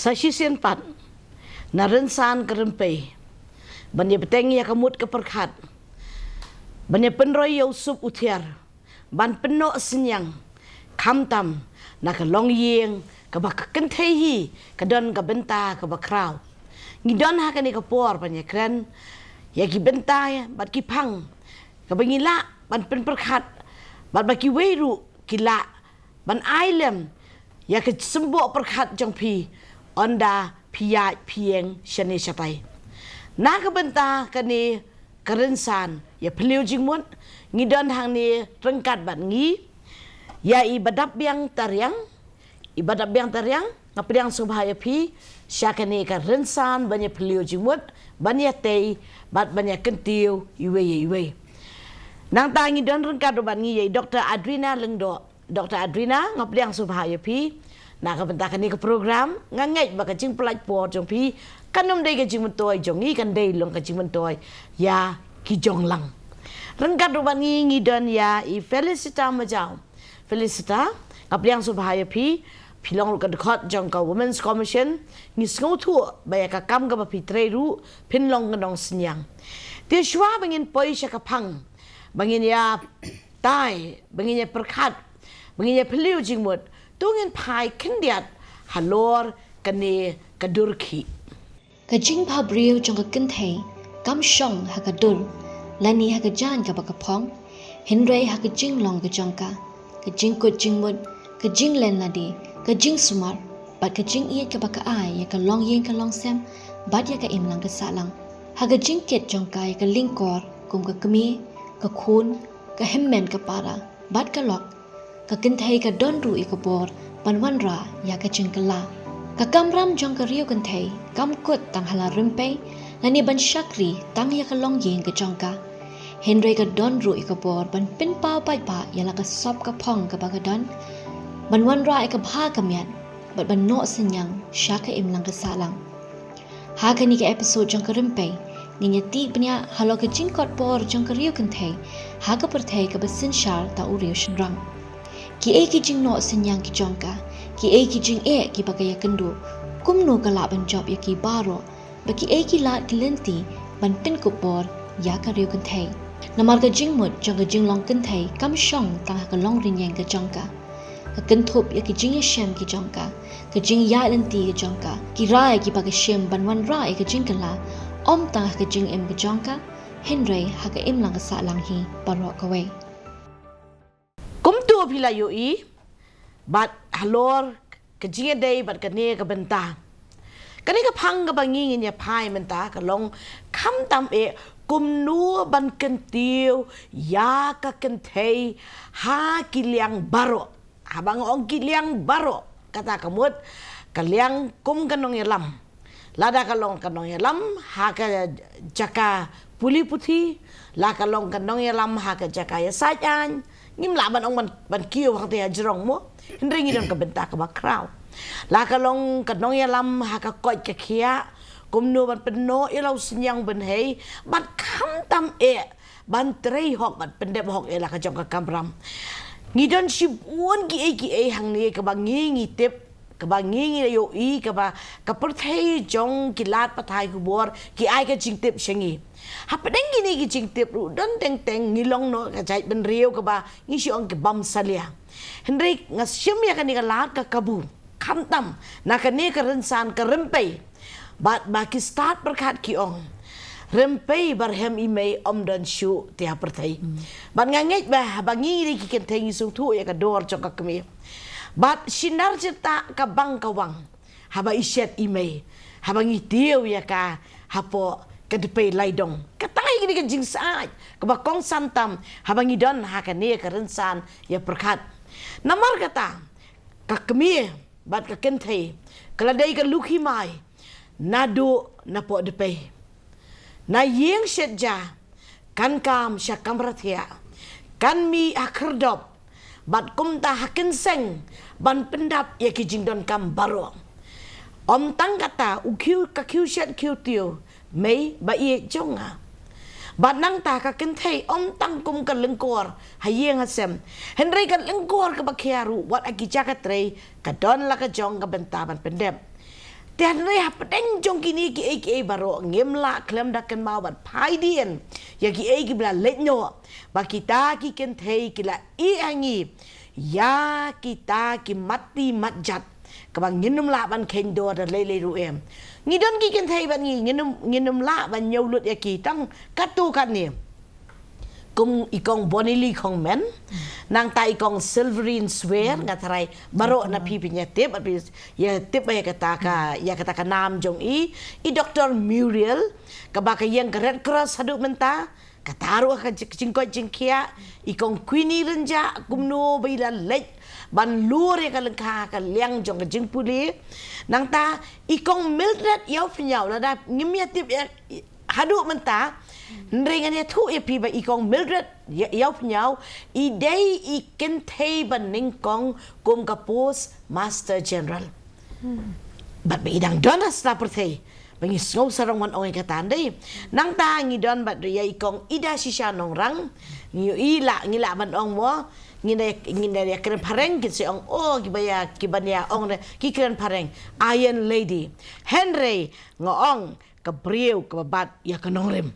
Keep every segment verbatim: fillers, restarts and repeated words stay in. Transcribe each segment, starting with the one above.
Sa shisien pat, na rynsan ka rympei, ban ïa bteng ïa ka mut ka pyrkhat, ban ïa pynroi ïa u sup u thiar, ban pynnoh synñiang, khamtam na ka longïing kaba ka kynthei hi ka don ka bynta kaba khraw. Ngi don ha kane ka por ban ïa kren ïa ki bynta bad ki phang kaba ngi lah ban pynpyrkhat, bad ba kiwei ruh ki lah ban ai lem ïa ka symboh pyrkhat jong phi, ynda phi ïaid phi ïeng shane shatai. Na ka bynta kane ka rynsan ïa phylliew jingmut, ngi don hangne ryngkat bad ngi ïa i Badap Biang Tariang. I Badap Biang Tariang, nga pdiang sngewbha ïa phi sha kane ka rynsan ban ïa phylliew jingmut, ban ïa tei bad ban ïa kyntiew iwei ïa iwei. Nangta ngi don ryngkat ruh bad ngi ïa i Doktor Adrina Lyngdoh. Doktor Adrina, nga pdiang sngewbha ïa phi na ka bynta kane ka program. Nga ngeit ba ka jingpynlait por jong phi kan ym dei ka jingmyntoi jong ngi, kan dei long ka jingmyntoi ïa ki jong lang. Ryngkat ruh bad ngi ngi don ïa i Felicita Majaw. Felicita, nga pdiang sngewbha ïa phi. Phi long ruh ka dkhot jong ka Women's Commission. Ngi sngewthuh ba ïa ka kam kaba phi trei ruh phin long ka nongsynñiang. Te shuwa ba ngin poi sha ka phang ba ngin ïa tai, ba ngin ïa pyrkhat, ba ngin ïa phylliew jingmut, to ngin phai khyndiat halor kane ka dur khih. Ka jingbhabriew jong ka kynthei kam shong ha ka dur lane ha ka jaiñ kaba ka phong, hynrei ha ka jinglong ka jong ka, ka jingkut jingmut, ka jinglen lade, ka jingsumar bad ka jingïeit kaba ka ai ïa ka longïing ka longsem bad ïa ka imlang ka sahlang. Ha ka jingkit jong ka ïa ka lyngkor kum ka kmie, ka khun, ka hynmen ka para bad ka lok, ka kynthei ka don ruh ïa ka bor ban wanrah ïa ka jingkylla. Ka kamram jong ka riew kynthei kam kut tang ha la rympei lane ban shakri tang ïa ka longïing ka jong ka, hynrei ka don ruh ïa ka bor ban pynpaw paidbah ïa la ka sop ka phong kaba ka don, ban wanrah ïa ka bha ka miat bad ban noh synñiang sha ka imlang ka sahlang. Ha kane ka episode jong ka rympei, ngin ïa tih bniah halor ka jingkot bor jong ka riew kynthei ha ka pyrthei kaba synshar da u riew shynrang. Kiei ki jingnoh synñiang ki jong ka, kiei ki jingeh kiba ka ïakynduh, kumno ka lah ban jop ïa ki baroh, bad kiei ki lad ki lynti ban pynkup bor ïa ka riew kynthei. Namar ka jingmut jong ka jinglong kynthei kam shong tang ha ka longrynïeng ka jong ka, ka kynthup ïa ki jingïashem ki jong ka, ka jingïaid lynti ka jong ka, ki rai kiba ka shim ban wanrah ïa ka jingkylla, ym tang ha ka jingim ka jong ka, hynrei ha ka imlang ka sahlang hi baroh kawei. Kumto phi la ïohi bad halor ka jingïadei bad kane ka bynta. Kane ka phang kaba ngi ngin ïa phai mynta ka long khamtam eh kumno ban kyntiew ïa ka kynthei ha ki liang baroh. Haba nga ong ki liang baroh, kata ka mut ka liang kum ka nongïalam. Lada ka long ka nongïalam ha ka jaka pule puthi, la ka long ka nongïalam ha ka jaka ïasaid aiñ, ngim lah ban ong ban, ban kiew hangta hajrong mo, hynrei ngi don ka bynta kaba khraw. La ka long ka nongïalam ha ka koit ka khiah, kumno ban pynnoh ïa la u synñiang bynhei, bad khamtam eh ban trei hok bad pyndep hok ïa la ka jong ka kamram. Ngi don shibun kiei kiei hangne kaba ngi ngi tip, kaba ngi ngi ïohi, kaba ka pyrthei jong ki lad pathai khubor ki ai ka jingtip sha ngi. Hapdeng kine ki jingtip ruh don teng teng ngi long noh ka jaitbynriew kaba ngi shu ong ki bam salia. Hynrei nga shim ïa kane ka lad ka kabu, khamtam na kane ka rynsan ka rympei. Bad ba ki stad pyrkhat ki ong, rympei ba rhem i mei ym don shuh te ha pyrthei. Bad nga ngeit ba haba ngi dei ki kynthei ngi sngewthuh ïa ka dor jong ka kmie. Bad shinar jyntah ka bang ka wang haba i shet i mei, haba ngi tiew ïa ka hapoh ka dpei laidong. Kata hi kane ka jingsaid kaba kongsan tam haba ngi don ha kane ka rynsan ïa pyrkhat. Namar kata ka kmie bad ka kynthei ka la dei ka lukhi mai naduh napoh dpei. Na ïing shet ja kan kam sha kamra thiah, kan mih ha khyrdop, bad kumta ha kynseng ban pyndap ïa ki jingdonkam baroh. Ym tang kata, u khiew, ka khiew shet khiew tiew, mei ba ïeit jong nga. Bad nangta ka kynthei ym tang kum ka lyngkor ha ïing ha sem, hynrei ka lyngkor kaba khia ruh, wat ha ki jaka trei ka don la ka jong ka bynta ban pyndep. Te hynrei hapdeng jong kine kiei kiei baroh ngim lah khlem da kynmaw ban phai dien ïa kiei kiba la leit noh, ba kita ki kynthei ki la ïeh ha ngi ïa kita ki mat ti mat jat kaba ngin ym lah ban kheiñ dor da lei lei ruh em. Ngi don ki kynthei bad ngi, ngin ym, ngin ym lah ban ñiew lut ïa ki tang katto katne. Kum i kong Bonnie Lee Khongmen, nangta i kong Silverine Swer, nga tharai baroh na phi phi ïa tip, phi ïa tip ïa kata ka, ïa kata ka nam jong i, i Doktor Muriel, kaba ka ïeng ka Red Cross haduh mynta, kata ruh ka jing-, jingkoit jingkhiah, i kong Queenie Rynjah, kumno ba i la leit ban lur ïa ka lyngkha ka liang jong ka jingpule. Nangta i kong Mildred Ïawphniaw, lada ngim ïa tip ïa, haduh mynta, hynrei ngan ïathuh ïa phi ba i kong Mildred Ïa-, Ïawphniaw, i dei i kynthei ba nyngkong kum ka Postmaster General. Bad ba i dang don ha sla pyrthei ba ngi sngew sarong ban ong ïa kata, dei. Nangta ngi don bad ïa i kong Ida Shisha Nongrang, ngi ïohi lah, ngi lah ban ong mo, ngi da, ngi da ïa kren phareng, kin sa ong, oh, kiba ïa, kiban ïa ong de ki kren phareng, Iron Lady. Hynrei nga ong ka briew kaba bat ïa ka nongrim,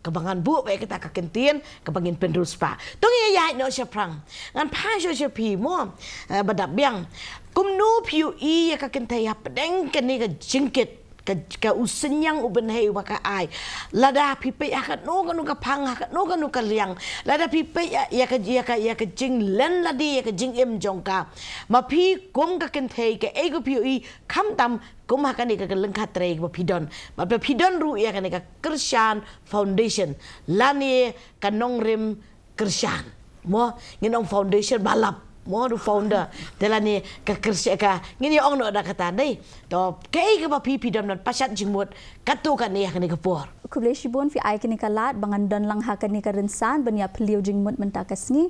kaba ngan buh ba ïa kata ka kyntien kaba ngin pynriewspah. To ngin ïaid noh shaphrang. Ngan phai shuwa sha phi mo, eh, Bah Dapbiang. Kumno phi ïohi ïa ka kynthei hapdeng kane ka jingkit, ka, ka u synñiang u bynhei uba ka ai. Lada phi peit ha kano kano ka phang, ha kano kano ka liang, lada phi peit ïa, ïa ka, ïa ka, ïa ka jinglen lade, ïa ka jingim jong ka, ma phi kum ka kynthei, kaei kaba phi ïohi, khamtam kum ha kane ka, ka lyngkha trei kaba phi don, bad ba phi don ruh ïa kane ka Kyrshan Foundation lane ka Nongrim Kyrshan. Mo, ngin ong foundation ba lap mo, ruh founder. Te lane ka Kyrshan ka, ngin ïa ong noh da kata, dei. To, kaei kaba phi, phi don ban pashat jingmut katto katne ha kane ka por? Khublei shibun, phi ai kane ka lad ba ngan don lang ha kane ka rynsan ban ïa phylliew jingmut mynta ka sngi.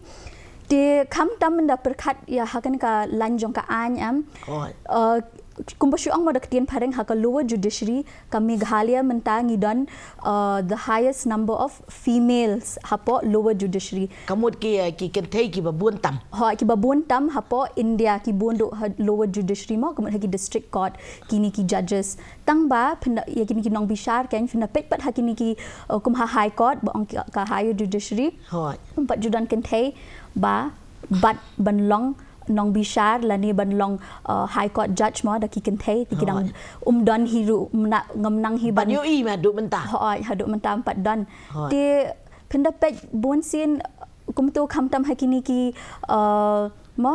Te khamtam mynta pyrkhat ïa ha kane ka lain jong ka aiñ, em. Hooid. Uh, kumba shu ong mo da ka ktien phareng, ha ka Lower Judiciary ka Meghalaya mynta ngi don, uh, the highest number of females hapoh Lower Judiciary. Ka mut ki, uh, ki kynthei kiba bun tam. Hooid, kiba bun tam hapoh India, ki bun duh ha Lower Judiciary mo, ka mut ha ki District Court, kine ki judges. Tang ba phin da, ïa kine ki nongbishar, kan phin da peit pat ha kine ki, uh, kum ha High Court, ba ong ki, ka Higher Judiciary. Hooid. Ym pat ju don kynthei ba bat ban long nongbishar lane ban long, uh, High Court judge mo, da ki kynthei, te ki dang, hooid, ym don hi ruh, ym na-, ngam nang hi ban, ban ïohi haduh mynta. Hooid, haduh mynta ym pat don. Hooid. Te phin da peit bunsien kumto, khamtam ha kine ki, uh, mo,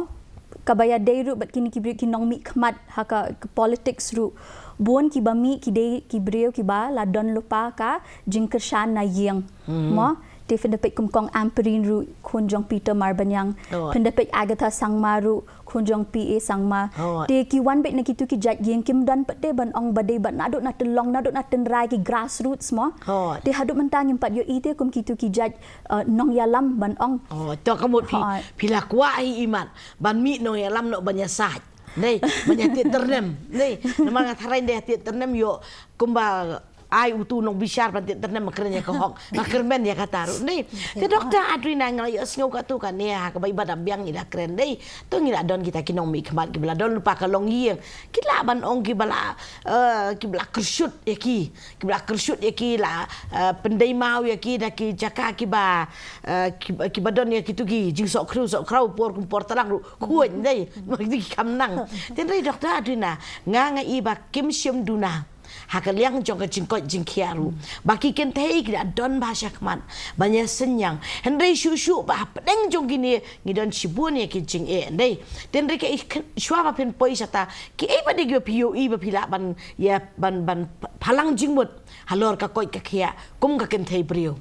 kaba ïadei ruh bad kine ki briew ki nongmihkhmat ha ka, ka politics ruh. Bun kiba mih ki dei ki briew kiba la don lypa ka jingkyrshan na ïing. Hmm. Mo, te phin da peit kum Kong Ampareen ruh, khun jong Peter Marbaniang. Oh. Phin da peit Agatha Sangma ruh, khun jong P A Sangma. Oh. Te ki wan beit na kitu ki jait ïing, kim don pat de ban ong ba dei bad naduh na tynlong, naduh na tynrai, ki grassroots mo. Oh. Te haduh mynta ngim pat ïohi te kum kitu ki jait, uh, nongïalam ban ong. Oh, to ka mut phi, hooid, phi la kwah hi imat ban mih nongïalam noh ban ïasaid. Dei, ban ïa tied tyrnem. Dei, namar nga tharai dei tied tyrnem ïoh kumba ai utu u nongbishar ban tied tyrnem, ma kren ïa ka hok. Nga kyrmen ïa kata ruh. Dei. Te Doctor Adrina, nga la ïohsngew katto katne ha kaba i Bah Dapbiang i la kren, dei. To ngi la don kita ki nongmihkhmat kiba la don lypa ka longïing. Ki lah ban ong kiba la, eh, kiba la kyrshut ïa ki. Kiba la kyrshut ïa ki, la, eh, pyndei maw ïa ki da ki jaka kiba, eh, kiba, kiba don ïa kitu ki jingsohkhriw sohkhraw por kum por tlang ruh. Khuid, dei. Ma kitu ki kam nang. Te hynrei Doctor Adrina, nga, nga i ba kim shym duna ha ka liang jong ka jingkoit jingkhiah ruh, ba ki kynthei ki la don bha shakhmat ban ïa synñiang. Hynrei shuh shuh ba hapdeng jong kine ngi don shibun ïa ki jingeh, dei. Te hynrei kaei, shuwa ba phin poi shata, kiei pat de kiba phi ïohi ba phi lah ban ïa, ban, ban phalang jingmut halor ka koit ka khiah kum ka kynthei briew?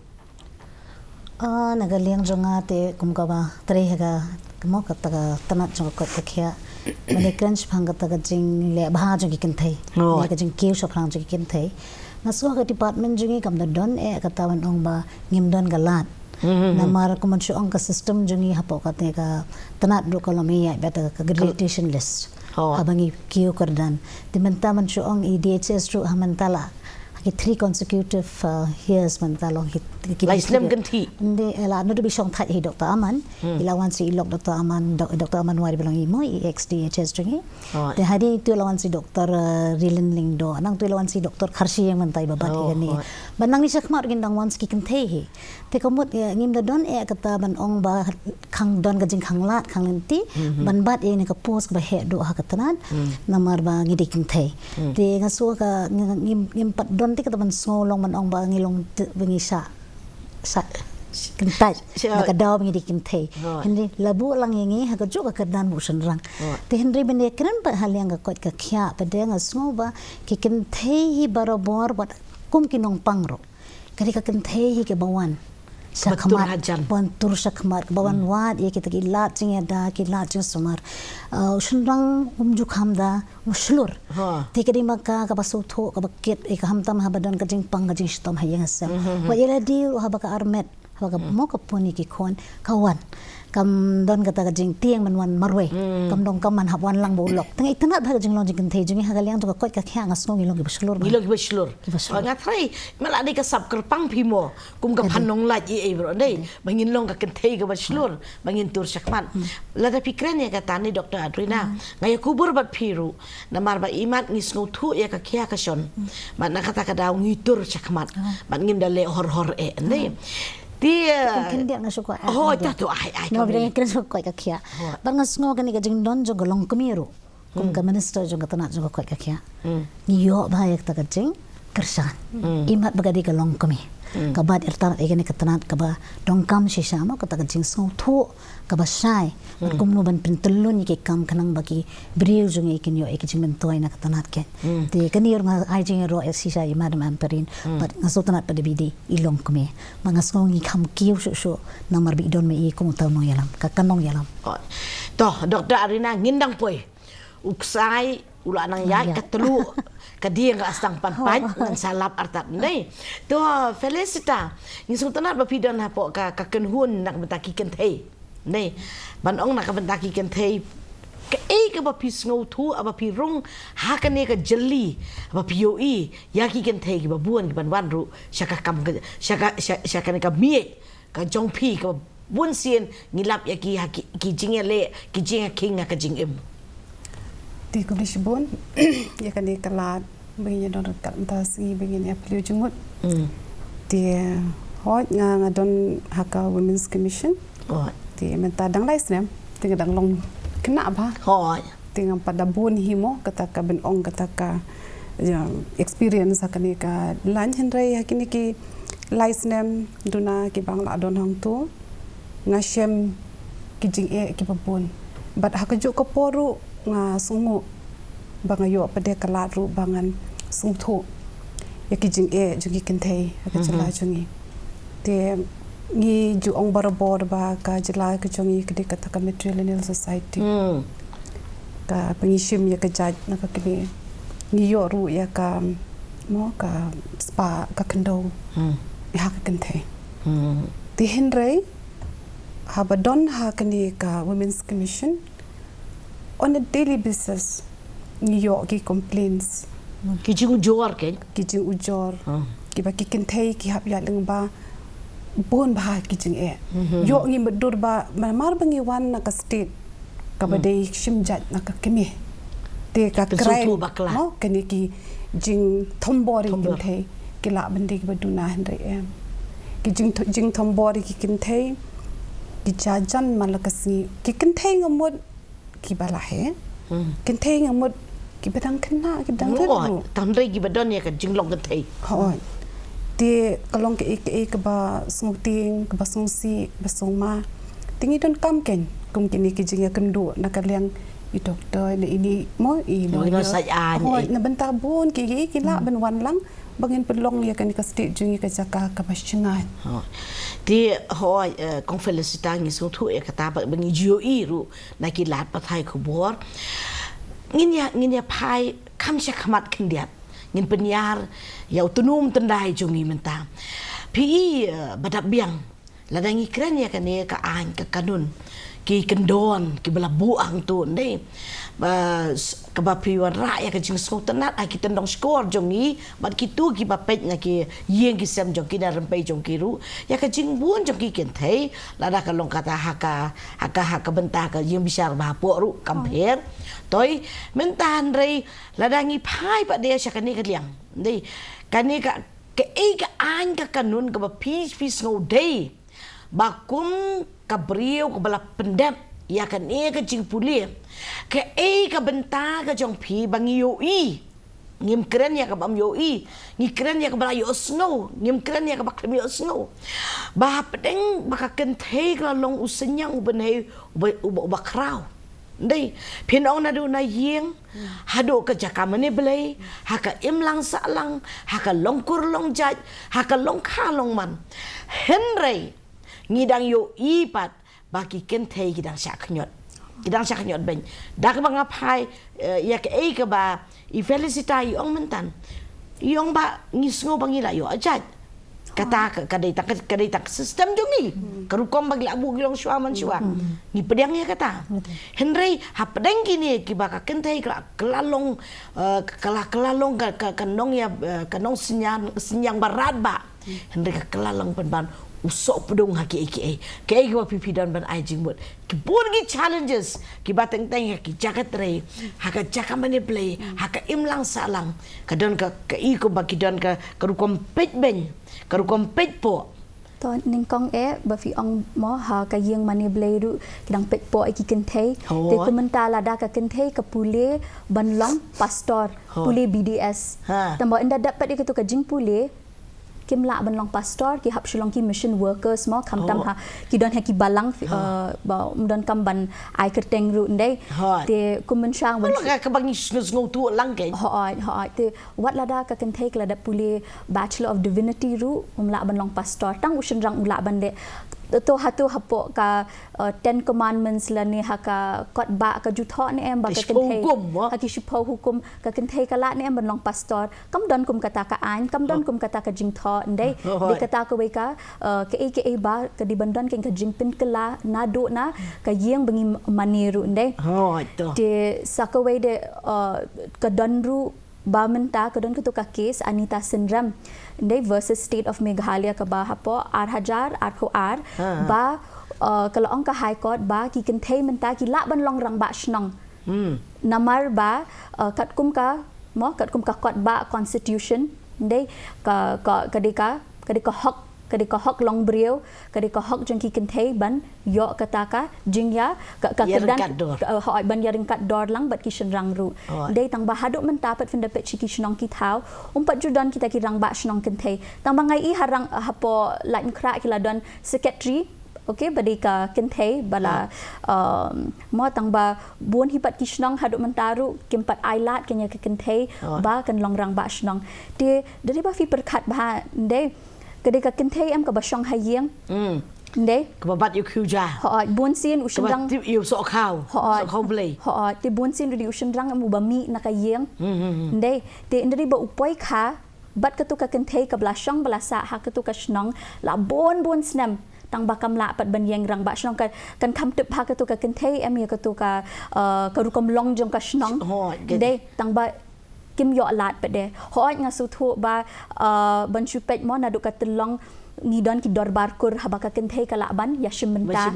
Ah, na ka liang jong nga te kum kaba trei ha ka, mo, kata ka tnat jong ka koit ka khiah, nga la kren shaphang kata ka jingleh bha jong ki kynthei. Hooid. Ne ka jingkiew shaphrang jong ki kynthei. Nga sngew ka department jong ngi kam da don eh kata ban ong ba ngim don ka lad. Hmm, hmm, hmm. Namar kum ban shu ong ka system jong ngi hapoh kata ka tnat ruh ka long ïa bad ka gradation list. Hooid. Haba ngi kiew kyrdan. Te mynta ban shu ong i D H S ruh ha mynta la ha ki three consecutive, uh, years mynta long ki, Lai snem kynthih. Nde, eh, la naduh ba i shong thait hi Doktor Aman. Hmm. I la wan sha i lok Doktor Aman, Dok-, Doktor Aman Wari ba long i mo, i ex D H S jong i. Oh. Te hadien itu i la wan sha Doktor, eh, Rilin Lyngdoh. Nangtu i la wan sha Doktor Kharshi ïa mynta i ba bat hi kane. Oh. Ba nangne shakhmat ruh kin dang wan sha ki kynthei hi. Te ka mut, eh, ngim da don eh kata ban ong ba khang don ka jingkhanglad, khanglynti. Mhm. Ban bat ïa kane ka post kaba heh duh ha ka tnat. Hmm. Namar ba ngi dei kynthei. Hmm. Te nga sngew ka, ngi, ngi, ngim pat don te kata ban sngew long ban ong ba ngi long te, ba ngi shah, shah kyntait. Shah. Na ka daw ba ngi dei kynthei. Right. Hynrei la buh lang ïa ngi ha kajuh ka kyrdan ba u shynrang. Right. Te hynrei ban ïakren pat ha liang ka koit ka khiah pat de nga sngew ba ki kynthei hi barabor bad kum ki nongpang ruh. Ka dei ka kynthei hi kaba wan shakhmat, ban tur hajan, ban tur shakhmat, kaba wan wad ïa kita ki lad jingïada, ki lad jingsumar. Uh, u shynrang um ju kham da, um shlur. Ha. Te ka dei ma ka, kaba sngewthuh, kaba kit, eh, ka khamtam haba don ka jingpang, ka jingshitom ha ïing ha sem. Mhm, mhm. Wat ïa lade ruh haba ka armet, haba ka mo ka pun ïa ki khun, ka wan. Kam don kata ka jingtieng ban wan marwei. Hmm. Kam don kam ban hap wan lang ba u lok. Tang itynnad bha ka jinglong jingkynthei jong ngi ha ka liang jong ka koit ka khiah nga sngew ngi long kiba shlur bha. Ngi long kiba shlur. Kiba shlur. Nga tharai, ma la dei ka sap kyrpang phi mo. Kum ka phan nonglait ei ei bro dei. Ba ngin long ka kynthei kaba shlur. Ba ngin tur shakhmat. Hmm. Lada phi kren ïa kata ne Doktor Adrina. Hmm. Nga ïa kubur bad phi ruh. Namar ba imat ngi sngewthuh ïa ka khiah ka shon. Hmm. Bad na kata ka daw ngi tur shakhmat. Hmm. Bad ngim da leh hor hor eh ne. Hmm. Te, eh, khyndiat nga shu kwah, oh, ai, ta tu, ai, ai, no, kami. Bad nga kren shu kwah ka khiah. Hooid. Bad nga sngew kane ka jingdon jong ka longkmie ruh. Kum ka minister jong ka tnat jong ka koit ka khiah. Hmm. Ngi ïoh bha ïa kata ka jingkyrshan. Hmm. Imat ba ka dei ka longkmie. Hmm. Kaba ïartat ïa kane ka tnat kaba donkam shisha mo kata ka jingsngewthuh kaba shai. Hmm. Kumno ban pyntyllun ïa ki kam khnang ba ki briew jong ngi kin ïoh ïa ki jingmyntoi na ka tnat keiñ. Hmm. Te kane ruh nga ai jingïaroh ïa shisha ïa Madam Ampareen. Hmm. Bad nga sngewtynnad pat da ba i dei i longkmie. Bad nga sngew ngi kham kiew shuh shuh namar ba i don ma i kum uta u nongïalam. Ka, ka nongïalam. Oh. To, Doktor Arina, ngin dang poi. U ksai, u la nang ïaid, ka tluh, ka dieng ka sdang pan pait, ngan sa lap artat, ne. To, Felicita, ngi sngewtynnad ba phi don hapoh ka, ka kynhun na ka bynta ki kynthei. Ne, ban ong na ka bynta ki kynthei, kaei kaba phi sngewthuh, ba phi rung, ha kane ka jylli, ba phi ïohi, ïa ki kynthei kiba bun, kiban wan ruh, sha ka kam ka, sha ka, sha, sha kane ka miej, ka jong phi, kaba bun sien ngi lap ïa ki ha ki, ki jingïaleh, ki jingïakhing ha ka jingim. Te khublei shibun ïa kane ka lad ba ngin ïa don ryngkat mynta sngi ba ngin ïa plie jingmut. Mm. Te hooid nga, nga don ha ka Women's Commission. Hooid. Te mynta dang lai snem te nga dang long khynnah bha. Hooid. Te ngam pat da bun hi mo kata ka ban ong kata ka, ya, experience ha kane ka line hynrei ha kine ki lai snem duna kiba nga la don hangto nga shem ki jingeh kiba bun. Bad ha kajuh ka por ruh nga sngew ba nga ïoh pat de ka lad ruh ba ngan sngewthuh ïa ki jingeh jong ki kynthei ha ka jylla jong ngi. Te ngi ju ong barabor ba ka jylla ka jong ngi ka dei kata ka matrilineal society. Hmm. Ka ba ngi shim ïa ka jait na ka kmie. Ngi ïoh ruh ïa ka mo ka spah ka khyndew. Hmm. Ïa ka kynthei. Hmm. Te hynrei haba don ha kane ka Women's Commission on a daily basis ngi ïoh ki complaints. Ki jingujor keiñ. Ki jingujor. Ah. Kiba ki kynthei ki hap ïaid lyngba bun bha ki jingeh. Mhm. Ïoh ngi mutdur ba namar ba ngi wan na ka state kaba dei shim jait na ka kmie. Te ka kren mo kane ki jingthombor ïa ki kynthei ki lah ban dei kiba duna hynrei em. Ki jing, jingthombor ïa ki kynthei ki jia jan man la ka sngi. Ki kynthei nga mut kiba la heh. Hmm. Kynthei nga mut kiba dang khynnah, kiba dang rit ruh. Tang hynrei kiba don ïa ka jinglong kynthei. Hooid. Te ka long kaei kaei kaba sngewtieng, kaba sngewsih, ba sngewma. Te ngi donkam keiñ kum kine ki jingïakynduh na ka liang i doktor, na ine mo i lawyer. Hooid, na bynta bun kiei kiei ki lah ban wan lang. Ba ngin pynlong ïa kane ka state jong ngi ka jaka kaba shngaiñ. Hooid. Te hooid, eh, Kong Felicita ngi sngewthuh ïa kata ba, ba ngi ju ïohi ruh na ki lad pathai khubor. Ngin ïa, ngin ïa phai kham shakhmat khyndiat. Ngin pynïar ïa u tnum tyndai jong ngi mynta. Phi i, eh, ba dap biang. Lada ngi kren ïa kane ka aiñ ka kanun. ki kyndon kiba la buh hangto, ym dei? Ba s- kaba phi wanrah ïa ka jingsngewtynnad ha ki tyndong shkor jong ngi bad kito kiba peit na ki ïing ki sem jong ki na rympei jong ki ruh, ïa ka jingbun jong ki kynthei, lada ka long kata ha ka, ha ka, ha ka bynta ka ïing bishar ba hapoh ruh kam pher. Toi, mynta hynrei lada ngi phai pat de sha kane ka liang, ym dei? Kane ka, kaei ka aiñ ka kanun kaba phi, phi sngew dei ba kum ka briew kaba la pyndep ïa kane ka jingpule, kaei ka bynta ka jong phi ba ngi ïohi? Ngim kren ïa kaba ym ïohi, ngi kren ïa kaba la ïohsngew, ngim kren ïa kaba khlem ïohsngew. Ba hapdeng ba ka kynthei ka la long u synñiang u bynhei uba, uba, uba khraw. Ym dei? Phin ong naduh na ïing haduh ka jaka mane blei, ha ka imlang sahlang, ha ka long kur long jait, ha ka long kha long man. Hynrei ngi dang ïohi pat ba ki kynthei ki dang shah khñiot. Ki dang shah khñiot beiñ. Da kaba nga phai, eh, ïa kaei kaba i Felicita i ong myntan, i ong ba ngi sngew ba ngi la ïoh jait. Kata ka, ka dei tang, ka dei tang ka system jong ngi. Ka rukom ba ngi la buh ki long shuwa man shuwa. Ngi pdiang ïa kata. Hynrei hapdeng kine kiba ka kynthei ka la, ka la long, eh, ka la, ka la long ka, ka, ka nong ïa, eh, ka nong synñiang, synñiang ba radbah. Hynrei ka, ka la long pynban u soh pdung ha kiei kiei. Kaei kaba phi, phi don ban ai jingmut? Ki bun ki challenges kiba teng teng ha ki jaka trei, ha ka jaka mane blei, ha ka imlang sahlang. Ka don ka, kaei kumba ki don ka, ka rukom peit beiñ, ka rukom peit poh. To nyngkong eh ba phi ong mo ha ka ïing mane blei ruh ki dang peit poh ïa ki kynthei. Te kumta lada ka kynthei ka pule ban long pastor, pule B D S. Tangba ynda dep pat ïa kato ka jingpule, kim lah ban long pastor, ki hap shu long ki mission workers mo, khamtam ha ki don ha ki balang, eh, ba ym don kam ban ai kyrteng ruh, ym dei? Te kum mynshuwa ban long ka, kaba ngi sngew, sngewthuh lang kein. Hooid, hooid. Te wat lada ka kynthei ka la dep pule Bachelor of Divinity ruh, um lah ban long pastor. Tang u shynrang u lah ban leh. To hato hapoh ka, eh, Ten Commandments lane ha ka kot bah ka ju thoh ne em ba ka kynthei, ha ki shiphew hukum, ka kynthei ka lah ne em ban long pastor? Kam don kum kata ka aiñ, kam don kum kata ka jingthoh, ym dei? Dei kata kawei ka, eh, kaei kaei ba ka dei ban don kein ka jingpynkylla naduh na ka ïing ba ngi mane ruh, ym dei? Te sa kawei de, eh, ka don ruh ba mynta ka don kato ka case Anita Synrem, ym dei, versus State of Meghalaya kaba hapoh ar hajar arphew ar, ba, eh, ka la ong ka High Court ba ki kynthei mynta ki lah ban long rangbah shnong. Namar ba, eh, katkum ka, mo, katkum ka kot bah constitution, ym dei, ka, ka, ka dei ka, ka dei ka hok, ka dei ka hok long briew, ka dei ka hok jong ki kynthei ban ïoh kata ka jingïa, ka, ka kyrdan, ka, eh, hooid, ban ïa ryngkat dor lang bad ki shynrang ruh. Ym dei? Tangba haduh mynta pat phin da peit sha ki shnong ki thaw, um pat ju don kita ki rangbah shnong kynthei. Tangba nga i ha rang, hapoh Laitumkhrah ki la don secretary, okay, ba dei ka kynthei ba la, um, mo, tangba bun hi pat ki shnong haduh mynta ruh kim pat ai lad kein ïa ka kynthei ba kan long rangbah shnong. Te da dei ba phi pyrkhat bha, ym dei, ka dei ka kynthei em kaba shong ha ïing, ym dei? Kaba bat ïa u khiew ja. Hooid, bun sien u shynrang, kaba tip ïa u sohkhaw, sohkhaw blei. Hooid, te bun sien u dei u shynrang em uba mih na ka ïing, ym dei? Te ynda dei ba u poi kha bad kato ka kynthei kaba la shong ba la sah ha kato ka shnong la bun bun snem, tangba kam lah pat ban ïeng rangbah shnong, ka, kan kham tip ha kato ka kynthei em ïa kato ka, eh, ka rukom long jong ka shnong. Ym dei? Tangba kim ïoh lad pat de. Hooid, nga sngewthuh ba, eh, ban shu peit mo naduh ka tyllong ngi don ki dorbar kur haba ka kynthei ka lah ban ïashim bynta.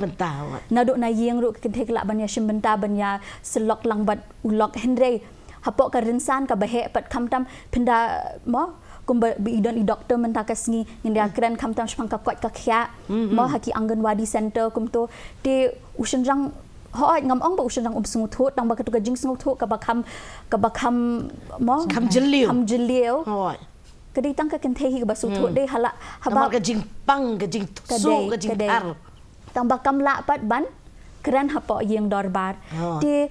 Naduh na ïing ruh ka kynthei ka lah ban ïashim bynta, ban ïasyllok lang bad u lok, hynrei hapoh ka rynsan kaba heh pat, khamtam phin da, mo, kumba i don i doktor mynta ka sngi, ngin da kren khamtam shaphang ka koit ka khiah, mo, ha ki Anganwadi center kumto. Te u shynrang, hooid, ngam ong ba u shynrang um sngewthuh, tangba kato ka jingsngewthuh kaba kham, kaba kham, mo, kham jylliew. Kham jylliew. Hooid. Ka dei tang ka kynthei hi kaba sngewthuh, dei hala, haba ka jingpang, ka jingthuh, ka jingthar. Tangba kam lah pat ban kren hapoh ïing dorbar. Te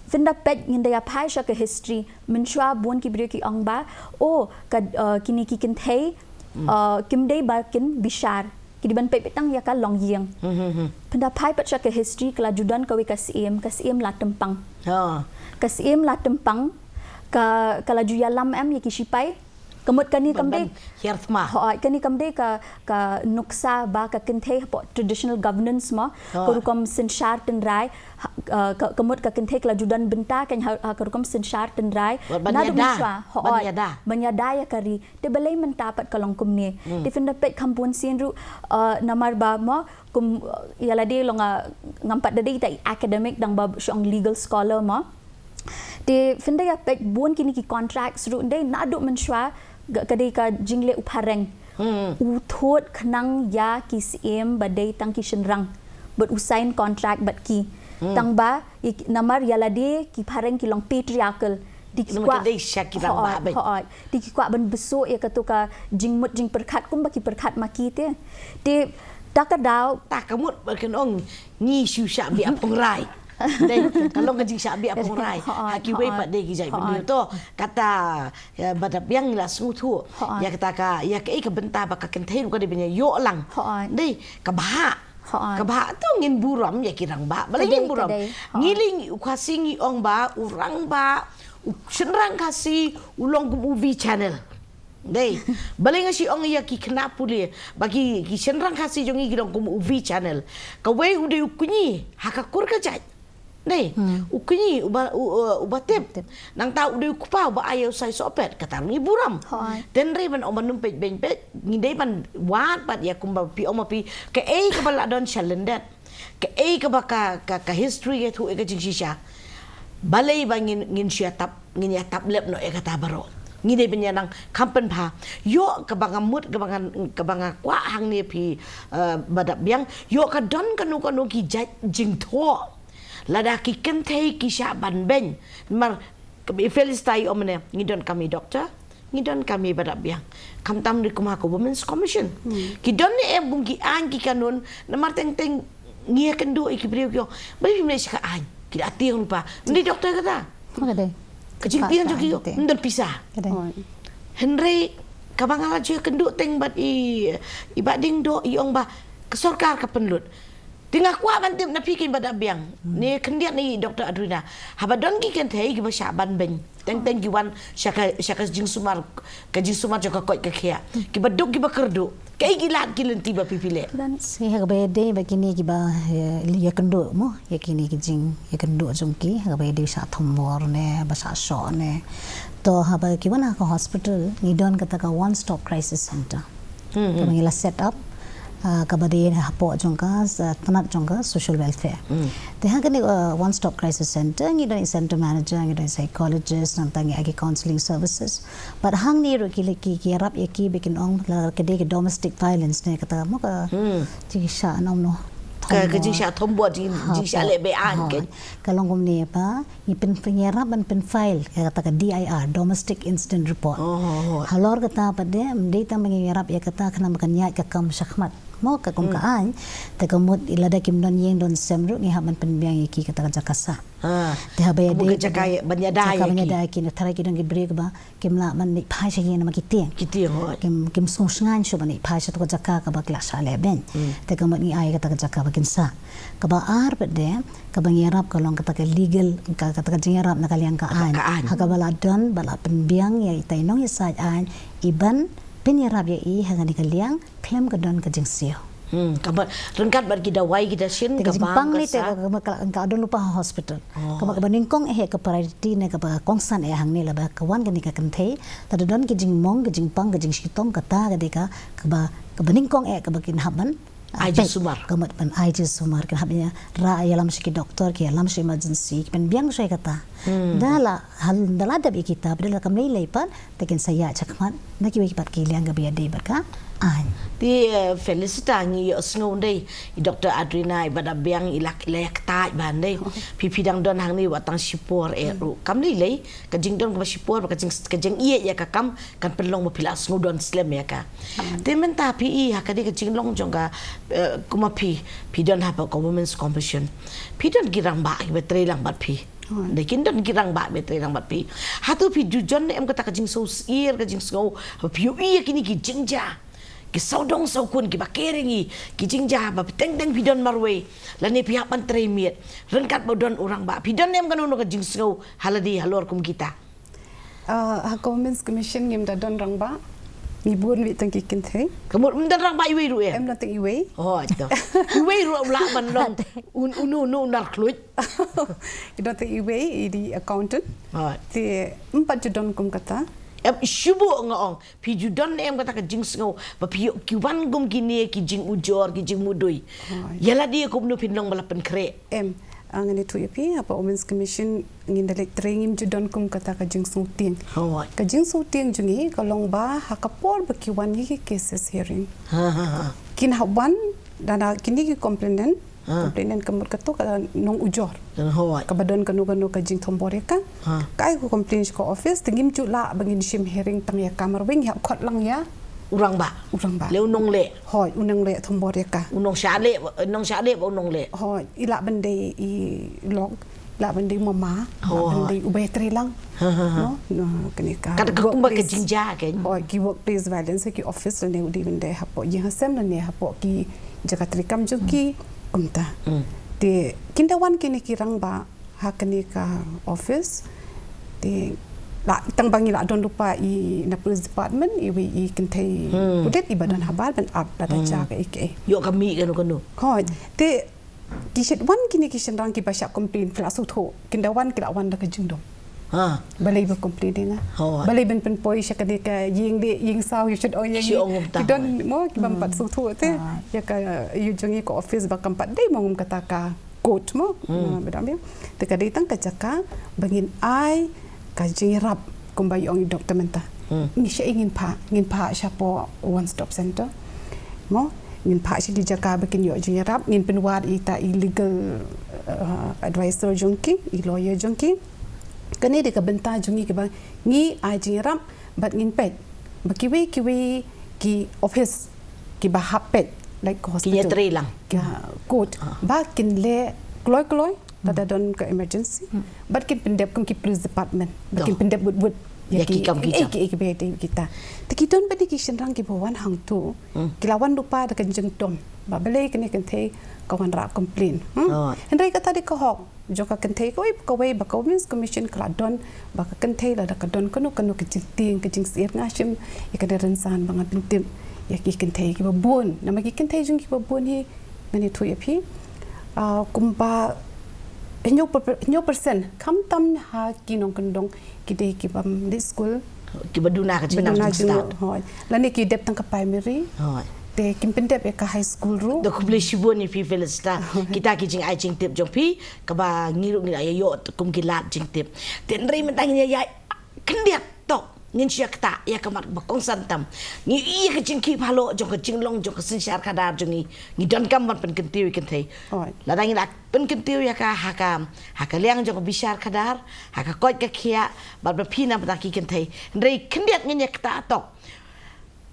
phin da peit, ngin da ïa phai sha ka history, mynshuwa bun ki briew ki ong ba, oh, ka, eh, kine ki kynthei, eh, kim dei ba kin bishar, ki dei ban peit beit tang ïa ka longïing. Phin da phai pat sha ka history, ka la ju don kawei ka syiem, ka syiem Latempang. Ka syiem Latempang, ka, ka la ju ïalam em ïa ki shipai? Ka mut kane kam dei, hiar thma. Hooid, kane kam dei ka, ka nuksa ba ka kynthei hapoh traditional governance mo, ka rukom synshar tynrai, ka mut ka kynthei ka la ju don bynta kan ha ka rukom synshar tynrai. Naduh mynshwa, hooid, ban ïada ïa ka ri. Te balei mynta pat ka long kumne? Te phin da peit kham bun sien ruh, namar ba mo, kum ïa lade long, ngam pat da dei ta academic, dang ba shu ong legal scholar mo. Te phin da ïa peit bun kine ki contracts ruh, dei naduh mynshwa, ka dei ka jingleh u phareng. U thut khnang ïa ki syiem ba dei tang ki shynrang bad u sign contract bad ki. Tang ba namar ïa lade ki phareng ki long patriarchal. Te ki kwah, hooid, te ki kwah ban bsuh ïa kato ka jingmut jingpyrkhat kumba ki pyrkhat ma ki te. Te ta ka daw, ta ka mut ba kan ong ngi shu shah biang pongrai. Dei, ka long ka jingshah biang pongrai ha kiwei pat de ki jait bynriew. To kata ba da biang la sngewthuh ïa kata ka, ïa kaei ka bynta ba ka kynthei ruh ka dei ban ïoh lang. Dei, ka bha, ka bha to ngin burom ïa ki rangbah. Balei ngin burom? Ngi lei u Khasi ngi ong ba u rangbah, u shynrang Khasi u long kum u V channel. Dei, balei nga shu ong ïa ki khynnah pule ba ki, ki shynrang Khasi jong ngi ki long kum u V channel. Kawei u dei u kñi ha ka kur ka jait. Dei, u kñi uba, uba tip. Nangta u dei u kpa uba ai ïa u sai sohpet, kata ruh ngi burom. Tynrai ban ong ban ym peit beiñ peit, ngi dei ban wad pat ïa kumba phi ong ma phi, kaei kaba la don sha lyndet. Kaei kaba ka, ka, ka history ka ïathuh ïa ka jingshisha. Balei ba ngin, ngin shu ïatap, ngin ïatap lep noh ïa kata baroh. Ngi dei ban ïa nang kham pynbha. Ïoh kaba nga mut, kaba nga, kaba nga kwah hangne phi, ba da biang. Ïoh ka don kano kano ki jait jingthoh. Lada ki kynthei ki shah ban beiñ. Namar kaba i Felista i ong mynne, ngi don kam i doktor, ngi don kam i ba da biang. Khamtam ruh kum ha ka Women's Commission. Ki don ne em kum ki aiñ ki kanun, namar teng teng ngi ïakynduh ïa ki briew ki ong, balei phim leit sha ka aiñ? Ki da tieng lypa. Ym dei doktor kata. Ka jingtieng jong ki ym don pisa. Hynrei kaba nga la ju ïakynduh teng bad i, i Bah Diengdoh i ong ba ka sorkar ka pynlut. Te nga kwah ban tip na phi ki ba da biang. Ne khyndiat na i Doktor Adrina. Haba don ki kynthei kiba shah ban beiñ. Teng teng ki wan sha ka, sha ka jingsumar, ka jingsumar jong ka koit ka khiah. Kiba duk kiba kyrduh. Kaei ki lad ki lynti ba phi phi leh? Shisha ha kaba ïadei bad kine kiba ïakynduh mo, ïa kine ki jingïakynduh jong ki ha kaba ïadei shah thombor ne ba shah shoh ne. To haba ki wan ha ka hospital ngi don kata ka one stop crisis center. Kaba ngi la set up, kaba dei hapoh jong ka tnat jong ka social welfare. Te ha kane one stop crisis center ngi don i center manager, ngi don i psychologist, nangta ngi ai ki counselling services. Bad hangne ruh ki, ki ïarap ïa ki ba kin ong la ka dei ka domestic violence ne kata mo ka jingshah nom no. Ka jingshah thombor, jingshah leh be-aiñ. Ka long kumne ba ngi pyn, pynïarap ban pynfile ïa kata ka D I R, Domestic Incident Report. Halor kata pat de ym dei tang ba ngi ïarap ïa kata khnang ba kan ïaid ka kam shakhmat mo ka kum ka aiñ. Te ka mut lada kim don ïing don sem ruh ngi hap ban pynbiang ïa ki kata ka jaka sah. Te haba ïadei ka jaka ban ïada ïa ki, na tharai ki don ki briew kiba kim lah ban leit phai sha ïing namar ki tieng. Ki tieng, hooid. Kim, kim sngewshngaiñ shuh ban leit phai sha kata ka jaka kaba ki la shah leh beiñ. Te ka mut ngi ai kata ka jaka ba kin sah. Kaba ar pat de, kaba ngi ïarap ka long kata ka legal, ka, kata ka jingïarap na ka liang ka aiñ. Ka aiñ. Ha kaba la don, ba la pynbiang ïa itai i nongïasaid aiñ, i ban pynïarap ïa i ha kane ka liang, khlem ka don ka jingsiew. Hmm, kaba ryngkat bad ki dawai ki dashin, ka bam ka sah. Ka, ka, ka, ka don lypa ha hospital. Kaba, kaba nyngkong eh ka priority ne kaba kongsan eh hangne la ba ka wan kane ka kynthei. Te da don ki jingmong, ki jingpang, ki jingshitom, kata ka dei ka, kaba, kaba nyngkong eh kaba kin hap ban ai jingsumar. Ka mut ban ai jingsumar, kin hap ïa rah ïalam sha ki doktor, ki ïalam sha emergency, ki pynbiang shuwa ïa kata. Da la, hal, da la dep ïa kita, ba da la kam lei lei pat, te kin sa ïaid shakhmat na kiwei pat ki liang kaba ïadei bad ka aiñ. Te Felicita, ngi ïohsngew ndei i Doktor Adrina i ba da biang i la, i la ïa kata ban dei. Phi, phi dang don hangne wat tang shipor eh ruh. Kam lei lei ka jingdon kaba shipor, ka jing, ka jingïeit ïa ka kam kan pynlong ba phi la sngew don slem ïa ka. Te mynta phi i ha ka dei ka jinglong jong ka, kumba phi, phi don ha ka Women's Commission. Phi don ki rangbah kiba trei lang bad phi. Dei kin don ki rangbah ba trei lang bad phi. Hato phi ju jon ne em kata ka jingsngewsih, ka jingsngew ba phi ïohi ïa kine ki jingjia, ki sawdong sawkun kiba ker ïa ngi, ki jingjia ba teng teng phi don marwei lane phi hap ban trei miet ryngkat ba don u rangbah? Phi don ne em kano kano ka jingsngew ha lade halor kum kita? Ah, ha ka Women's Commission ngim da don rangbah. Ngi bun wei tang ki kynthei. Ka mut ym don rangbah iwei ruh em? Em don tang iwei. Oh, ito. Iwei ruh u lah ban long. Un, un, un, un nar khluit. I don tang iwei, i dei accountant. Oh. Te ym pat ju don kum kata. Em, shu buh nga ong. Phi ju don em kata ka jingsngew ba phi ïoh ki wan kum kine ki jingujor, ki jingmudui. Hooid. Ïa lade kumno phin long ba la pynkhreh. Em, ah, ngan ïathuh ïa phi, hapoh Women's Commission ngin da leit trei, ngim ju don kum kata ka jingsngewtieng. Hooid. Ka jingsngewtieng jong ngi ka long ba ha ka por ba ki wan ïa ki cases hearing. Ha, ha, ha. Kin hap wan da, da kine ki complainant, Ha. Complainant ka mut kato ka nongujor. Hooid. Kaba don kano kano ka jingthombor ïa ka. Ha. Ka ai ka complain sha ka office, te ngim ju lah ba ngin shim hearing tang ïa ka marwei, ngi hap khot lang ïa u rangbah. U rangbah. Leh u nongleh. Hooid, u nongleh thombor ïa ka. U nongshah leh, nongshah leh bad u nongleh. Hooid, i lah ban dei i lok, i lah ban dei u mama, i lah ban Hooid. Dei uba ïatrei lang. Ha, ha, ha. No, no, kane ka Kata ka kumba ka workplace. Jingjia ka. Hooid, ki workplace violence ki office lane u dei ban dei hapoh ïing ha sem lane hapoh ki jaka treikam jong ki kumta. Hmm. Te kin da wan kine ki rangbah ha kane ka office. Te la tang ba ngi la don lypa i na police department, iwei i kynthei Hmm. pulit iba don habar ban ap lada Hmm. jia kaei kaei. Ïoh ka mih kano kano. Hooid. Te ki shait wan kine ki shynrang kiba shah complain, ki la sngewthuh. Kin da wan, ki la wan da ka jingdum. Ha. Balei ba complain ïa nga. Hooid. Balei ban pynpoi sha kane ka ïing de, ïing saw, ïa shait ong ïa Shi ngi. Ong kumta. Ki don mo, ki bym pat Hmm. sngewthuh te. Ha. Ïa ka, ïa jong ngi ka office ba kam pat dei mo ngam kata ka court mo. Hmm. Mo, ba dang biang. Te ka dei tang ka jaka ba ngin ai ka jingïarap kumba ïa ong i doktor mynta. Hmm. Ngi shait ngin phah, ngin phah shapoh one stop center. Mo, ngin phah sha ki jaka ba kin ïoh jingïarap, ngin pynwad ita i legal, uh, advisor jong ki, i lawyer jong ki. Kane dei ka bynta jong ngi kiba ngi ai jingïarap bad ngin peit ba kiwei kiwei ki office kiba hap peit, like Ki hospital. Ïatrei lang. Ki, uh, court. Ah. Ba kin leh kloi kloi, lada Hmm. don ka emergency. Hmm. Bad kin pyndep kum ki police department. Ba Doh. Kin pyndep wut wut. Ïa ki kam ki eh, jam. Ki, eh, ki ba ïa kita. Te ki don bad ki shynrang kiba wan hangto. Hmm. Ki la wan lypa da ka jingdum. Ba balei kane kynthei ka wanrah complain. Hmm? Oh. Hynrei kata dei ka hok jong ka kynthei kawei pa kawei ba ka Women's Commission ka la don ba ka kynthei lada ka don kano kano ka jingtieng ka jingsyier, nga shim ïa kane rynsan ba nga pyntip ïa ki kynthei kiba bun. Namar ki kynthei jong ngi kiba bun hi, ngan ïathuh ïa phi. Ah, kumba hynñiew per, hynñiew percent, khamtam ha ki nongkyndong ki dei ki bym dei skul. Kiba duna ka Ba jingnang duna jingstad. Jingmut, hooid. Lane ki dep tang ka primary. Hooid. Te kim pyndep ïa ka high school ruh. Da khublei shibun ïa phi Felicita. Hooid. Kita ki jingai jingtip jong phi, kaba ngi ruh ngi la ïoh kum ki lad jingtip. Te hynrei mynta ngin ïa, ïa khyndiat tok, ngin shu ïa ktah ïa ka mat ba kongsan tam. Ngi ïa ka jingkhih phalok jong ka jinglong jong ka synshar khadar jong ngi. Ngi donkam ban pynkyntiew ïa kynthei. Hooid. Lada ngi la pynkyntiew ïa ka ha ka, ha ka liang jong ka bishar khadar, ha ka koit ka khiah, bad ba phi na bynta ki kynthei. Hynrei khyndiat ngin ïa ktah tok.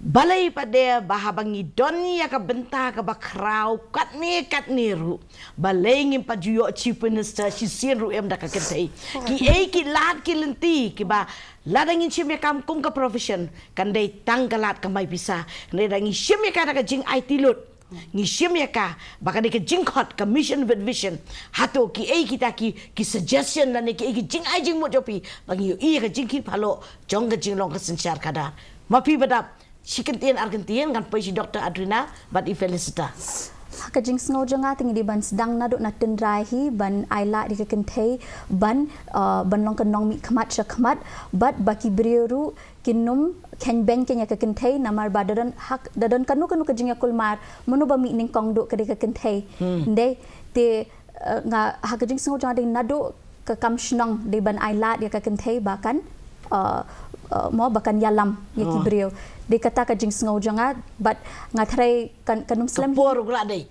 Balei pat de ba haba ngi don ïa ka bynta kaba khraw katne katne ruh, balei ngim pat ju ïoh chief minister shisien ruh em da ka kynthei. Kiei ki lad ki lynti kiba lada ngin shim ïa ka kum ka profession, kan dei tang ka lad kamai pisa. Hynrei lada ngi shim ïa ka da ka jingaiti lut, ngi shim ïa ka ba ka dei ka jingkhot, ka mission with vision. Hato kiei kita ki, ki suggestion lane kiei ki jingai jingmut jong phi ba ngi ïohi ïa ka jingkhih phalok jong ka jinglong ka synshar khadar? Ma phi ba dap shi kyntien ar kyntien, ngan poi sha Doctor Adrina bad i Felicita. Ha ka jingsngew jong nga te ngi dei ban sdang naduh na tynrai hi ban ai lad ïa ka kynthei ban, uh, ban long ka nongmihkhmat shakhmat bad ba ki briew ruh kin ym kheiñ beiñ keiñ ïa ka kynthei namar ba da don hak, da don kano kano ka jingïakulmar, mano ba mih nyngkong duh ka dei ka kynthei. Hmm. Hynrei te, eh, nga ha ka jingsngew jong nga dei naduh ka kam shnong dei ban ai lad ïa ka kynthei ba kan, eh, eh, mo ba kan ïalam ïa ki Oh. briew. Dei kata ka jingsngew jong nga bad nga threi kan, kan ym Ka slem hi. Por ruh ka la dei.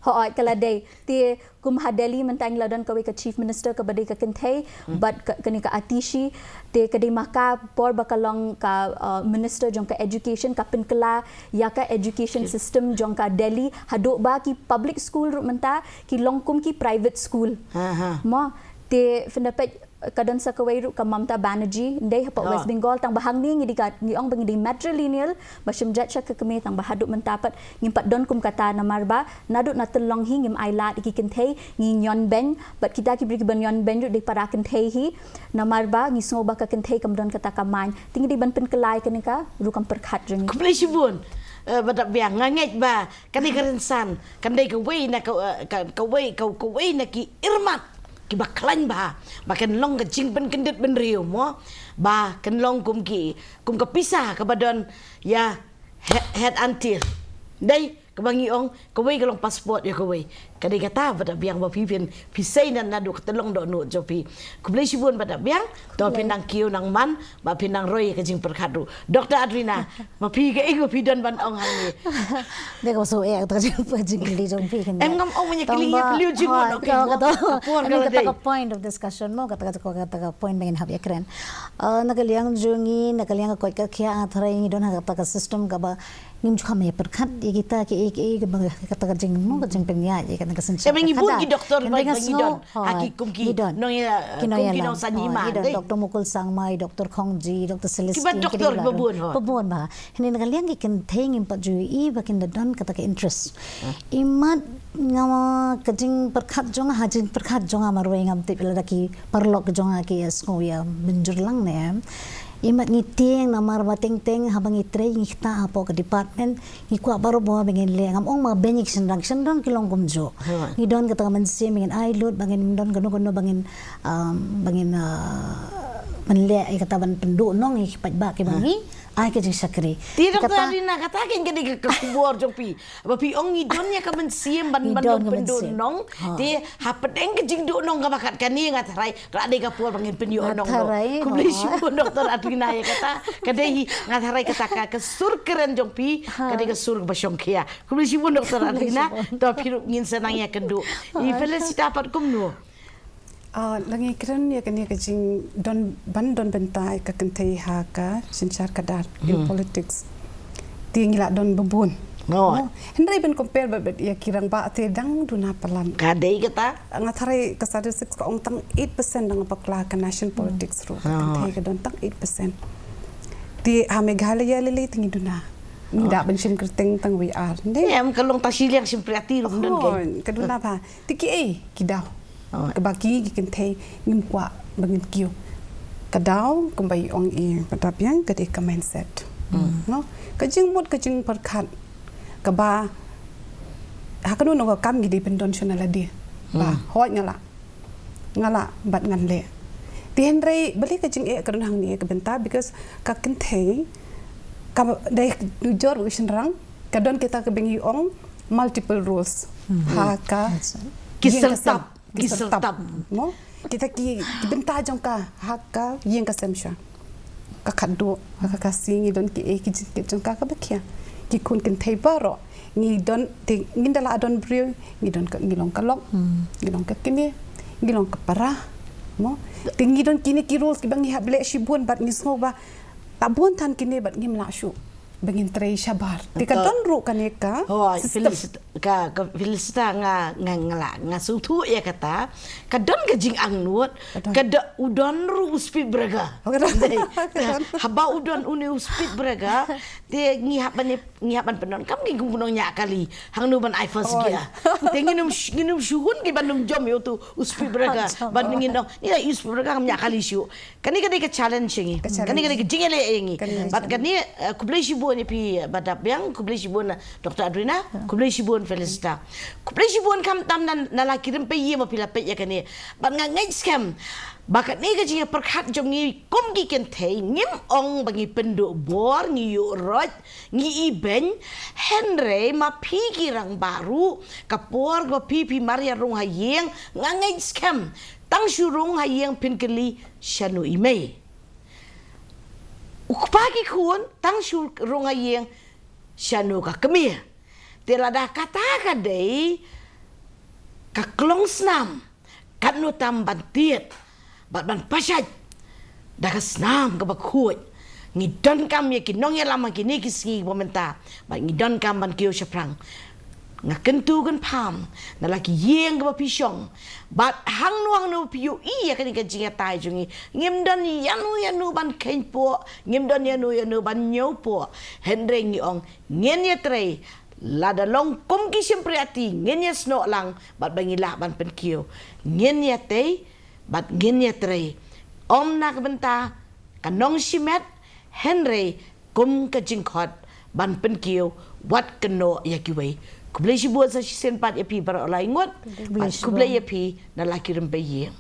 Hooid, ka la dei. Te kum ha Delhi mynta ngi la don kawei ka Chief Minister kaba dei ka kynthei, Hmm. bad ka, kane ka Atishi, te ka dei ma ka por ba ka long ka, uh, Minister jong ka Education, ka pynkylla ïa ka education Okay. system jong ka Delhi, haduh ba ki public school ruh mynta ki long kum ki private school. Ha, ha. Mo, te phin da peit Ka don sa kawei ruh ka Mamta Banerjee, ndei hapoh West Bengal, tang ba hangne ngi dei ka, ngi ong ba ngi dei matrilineal, ba shim jait sha ka kmie, tang ba haduh mynta pat ngim pat don kum kata, namar ba naduh na tyllong hi ngim ailad ïa ki kynthei, ngi ñion beiñ, bad kita ki briew kiba ñion beiñ ruh dei para kynthei hi, namar ba ngi sngew ba ka kynthei kam don kata ka main. Te ngi dei ban pynkylla ïa kane ka rukom pyrkhat jong ngi. Khublei shibun, eh, Bah Dap Biang, nga ngeit ba kane ka rynsan kan dei kawei na ka, eh, ka, kawei, ka, kawei na ki irmat kiba khlaiñ bha, ba kan long ka jingpynkyndit bynriew mo, ba kan long kum ki, kum ka pisa kaba don ïa head, head and tail. Dei, kaba ngi ong, kawei ka long passport ïa kawei. Ka dei kata Bah Dap Biang ba phi phin, phi sei na, naduh ka tyllong dohnud jong phi. Khublei shibun Bah Dap Biang, to phin nang kiew nang man, ba phin nang roi ïa ka jingpyrkhat ruh. Doktor Adrina, ma phi kaei kaba phi don ban ong hangne? Dei kaba shu eh, kata ka jing, jingkylli jong phi kane. Em ngam ong mynta kylli ïa phi leh jingmut, okay, ka por ka la dei. Kata ka point of discussion mo, kata ka, kata ka point ba ngin hap ïakren. Ah, na ka liang jong ngi, na ka liang ka koit ka khiah, nga tharai ngi don ha kata ka system kaba ngim ju kham ïa pyrkhat ïa kita kiei kiei, kaba kata ka jing mo, ka jingpynïaid ïa kata ka synshar. Em ngi bun ki doktor ba ngi don ha ki kum ki nongïalam, ki nongïalam, kum ki nongsan hima, ngi don Doktor Mukul Sangma, Doktor Khongji, Doktor Celestine, kiba doktor kiba bun, hooid, ba bun bha. Hynrei na ka liang ki kynthei ngim pat ju ïohi ba kin da don kata ka interest. Imat nga, ka jingpyrkhat jong nga, ha jingpyrkhat jong nga marwei, ngam tip lada ki paralok jong nga ki ïa sngew ïa mynjur lang ne em. Imat ngi tieng namar ba teng teng haba ngi trei ngi ktah hapoh ka department, ngi kwah baroh ba ngin leh, ngam ong ma beiñ ki shynrang, shynrang ki long kumjuh. Ngi don kata ka mynsiem ba ngin ai lut, ba ngin don kano kano ba ngin, um, ba ngin, uh, pynleh ïa kata ban pynduh nong ïa ki paidbah kiba ngi ai ka jingshakri. Te Doktor Adrina, kata kein ka dei ka, ka khubor jong phi. Ba phi ong ngi don ïa ka mynsiem ban, ban don pynduh nong. Te hapdeng ka jingduh nong kaba kat kane nga tharai ka la dei ka por ba ngin pynïoh nong. Khublei shibun Doktor Adrina ïa kata. Ka dei hi, nga tharai kata ka, ka sur kren jong phi ka dei ka sur ba shongkhia. Khublei shibun Doktor Adrina. To phi ruh ngin sa nang ïakynduh. I Felicita pat kumno? Ah, lada ngi kren ïa kane ka jingdon, ban don bynta ïa ka kynthei ha ka synshar khadar, in politics. Te ngi la don ba bun. Hynrei ban compare bad, bad ïa ki rangbah te dang duna palat. Ka dei kata. Nga tharai ka statistics ka ong tang eight percent dang bakla ka national politics ruh. Ka kynthei ka don tang eight percent. Te ha Meghalaya lei lei te ngi duna. Ngi da ban shim kyrteng tang wei ar. Em ka long ta shiliang shim priati ruh don kein. Ka duna bha. Te kiei ki daw. Kaba ki, ki kynthei ngim kwah ba ngin kiew. Ka daw, kumba i ong i Bah Dap Biang, ka dei ka mindset. No? Ka jingmut, ka jingpyrkhat. Kaba, ha kano kano ka kam ngi dei ban don shwa na lade. Ba, hooid nga lah. Nga lah, bad ngan leh. Te hynrei, balei ka jingeh ka don hangne ka bynta, because ka kynthei, ka dei nujor bad ka shynrang, ka don kita kiba ngi ong multiple roles. Ha ka, ki ïing ka sem. Syrtap. Ki syrtap. Mo? Kita ki, ki bynta jong ka ha ka ïing ka sem sha. Ka khatduh, ha ka Khasi ngi don kiei ki jingkit jong ka kaba khia. Ki khun kynthei baroh. Ngi don, te, ngin da lah don briew, ngi don ka, ngi long ka lok, ngi long ka kmie, ngi long ka para. Mo? Te ngi don kine ki roles kiba ngi hap leh shibun bad ngi sngew ba la bun than kine bad ngim lah shuh ba ngin trei shabar. Te ka don ruh kane ka system. Ka, ka Felicita nga, nga, nga la, nga sngewthuh ïa kata. Ka don ka jingangnud, ka don, u don ruh u speed breaker. Haba u don une u speed breaker, te ngi hap ban, ngi hap ban pyndonkam ki kum ki nongñiah kali. Hangno ban ai first gear. Te ngin ym sh-, ngin ym shu hun ki ban ym jom ïa utu u speed breaker. Ban ngin ong, ïa u speed breaker ngam ñiah kali shuh. Kane ka dei ka challenge ïa ngi. Kane ka dei ka jingeh leh ïa ngi. Bad kane, eh, khublei shibun ïa phi, eh, Bah Dap Biang, khublei shibun, eh, Doktor Adrina, khublei shibun Felicita. Khublei shibun khamtam na, na la ki rympei ïa ma phi la peit ïa kane. Bad nga ngeit skhem ba kane ka jingpyrkhat jong ngi kum ki kynthei, ngim ong ba ngi pynduh bor, ngi ïuh roit, ngi ibeiñ, hynrei ma phi ki rangbah ruh, ka por ba phi phi mar ïa rung ha ïing, nga ngeit skhem, tang shu rung ha ïing phin kylli shano i mei. U kpa ki khun, tang shu rung ha ïing, shano ka kmie. Te lada kata ka dei ka klong snam, katno tam ban tied bad ban pynshai da ka snam kaba khuid. Ngi donkam ïa ki nongïalam ha kine ki sngi ba mynta, bad ngi donkam ban kiew shaphrang. Nga kyntu kynpham na la ki ïing kaba phi shong, bad hangno hangno phi ïohi ïa kane ka jingïatai jong ngi, ngim don ïano ïano ban kheiñ poh, ngim don ïano ïano ban ñiew poh. Hynrei ngi ong ngin ïatrei, lada long kum ki shympriahti ngin ïasnoh lang bad ba ngi lah ban pynkiew. Ngin ïatei bad ngin ïatrei, ym na ka bynta ka nong shimet, hynrei kum ka jingkhot ban pynkiew, wat kynnoh ïa kiwei. Khublei shibun sa shisien pat ïa phi baroh lai ngut, bad khublei ïa phi na la ki rympei ïing.